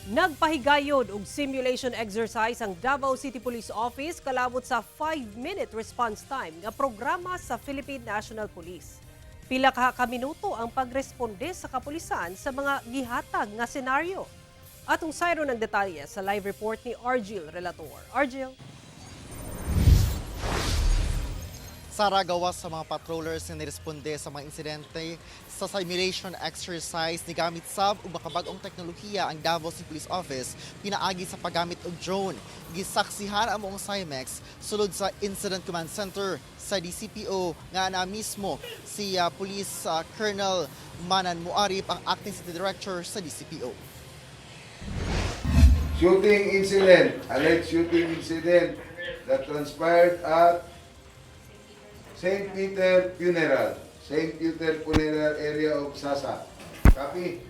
Nagpahigayon og simulation exercise ang Davao City Police Office kalabot sa 5-minute response time nga programa sa Philippine National Police. Pila ka minuto ang pagresponde sa kapulisan sa mga gihatag nga senaryo. Atong sayron ang detalye sa live report ni Argil Relator. Argil? Sara, gawas sa mga patrollers nga niresponde sa mga insidente sa simulation exercise, nigamit sab og makabag-ong teknolohiya ang Davao City Police Office pinaagi sa paggamit og drone. Gisaksihan ang maong CIMEX sulod sa Incident Command Center sa DCPO nga na mismo si Police Colonel Manan Muarip, ang acting city director sa DCPO. Shooting incident, alleged shooting incident that transpired at St. Peter Funeral, St. Peter Funeral area of Sasa. Copy?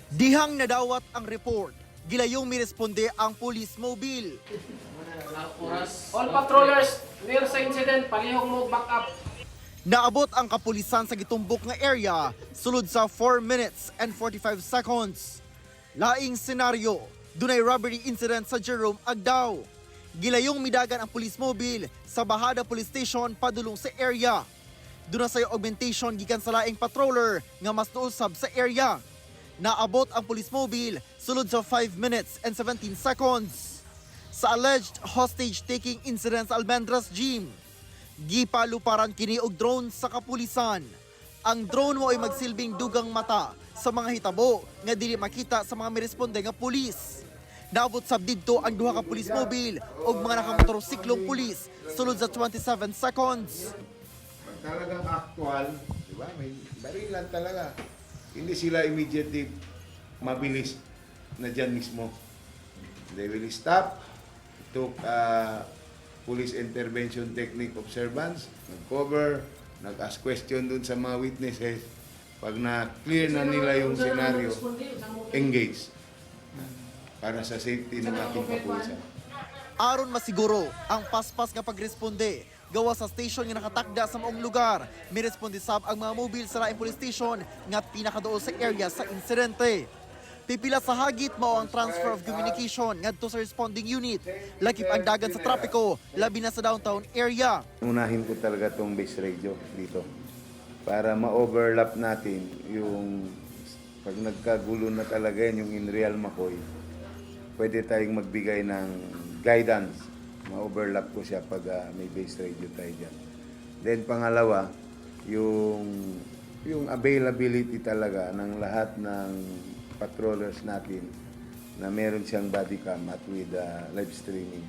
Dihang nadawat ang report, gilayong miresponde ang police mobile. All patrollers near sa incident, palihog mo back up. Naabot ang kapulisan sa gitumbok nga area sulod sa 4 minutes and 45 seconds. Laing senaryo, dunay robbery incident sa Jerome Agdao. Gilayong midagan ang police mobile sa Bahada Police Station padulong sa area. Duna say augmentation gikan sa laing patroller nga mas duol sab sa area. Naabot ang police mobile sulod sa 5 minutes and 17 seconds. Sa alleged hostage taking incident sa Almendras Gym, gipaluparan kini og drone sa kapulisan. Ang drone mo ay magsilbing dugang mata sa mga hitabo nga dili makita sa mga miresponde nga pulis. Naabot sab didto ang duha ka police mobile ug mga nakamotorsiklong pulis sulod sa 27 seconds. Pag talagang actual, di ba? May barilan talaga. Hindi sila immediately mabilis na dyan mismo. They will stop, took police intervention technique observance, nag-cover, nag-ask question dun sa mga witnesses. Pag na-clear na nila yung scenario, engage para sa safety ng ating kapulisan. Aron masiguro ang paspas nga pagresponde, gawa sa station nga nakatakda sa maong lugar, miresponde sab ang mga mobile sa laing police station nga pinakaduol sa area sa insidente. Pipila sa hagit mao ang transfer of communication ngadto sa responding unit. Lakip ang dagan sa trapiko, labi na sa downtown area. Unahin ko talaga tong base radio dito para ma-overlap natin yung pag nagkagulo na talaga yan, yung in real McCoy, pwede tayong magbigay ng guidance. Ma-overlap ko siya pag may base radio tayo dyan. Then pangalawa, yung availability talaga ng lahat ng patrollers natin na meron siyang body cam at with live streaming.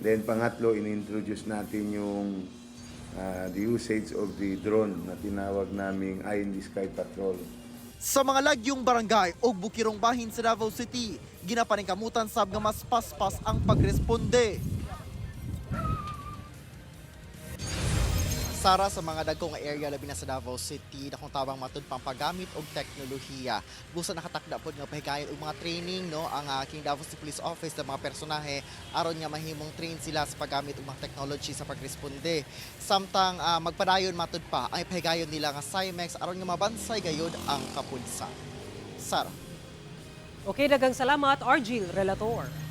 Then pangatlo, inintroduce natin yung the usage of the drone na tinawag naming Eye in the Sky Patrol. Sa mga lagyong barangay o bukirong bahin sa Davao City, ginapaningkamutan sab nga mas paspas ang pagresponde. Sara, sa mga dagkong area labi na sa Davao City, dakong tabang matud pang paggamit og teknolohiya. Busa nakatakda pod nga pahigayon og mga training, no, ang aking Davao City Police Office sa mga personahe aron nga mahimong train sila sa paggamit og mga technology sa pagresponde. Samtang magpadayon matud pa ang ipahigayon nila nga CIMEX aron nga mabansay gayod ang kapulisan. Sara. Okay, daghang salamat, Argil Relator.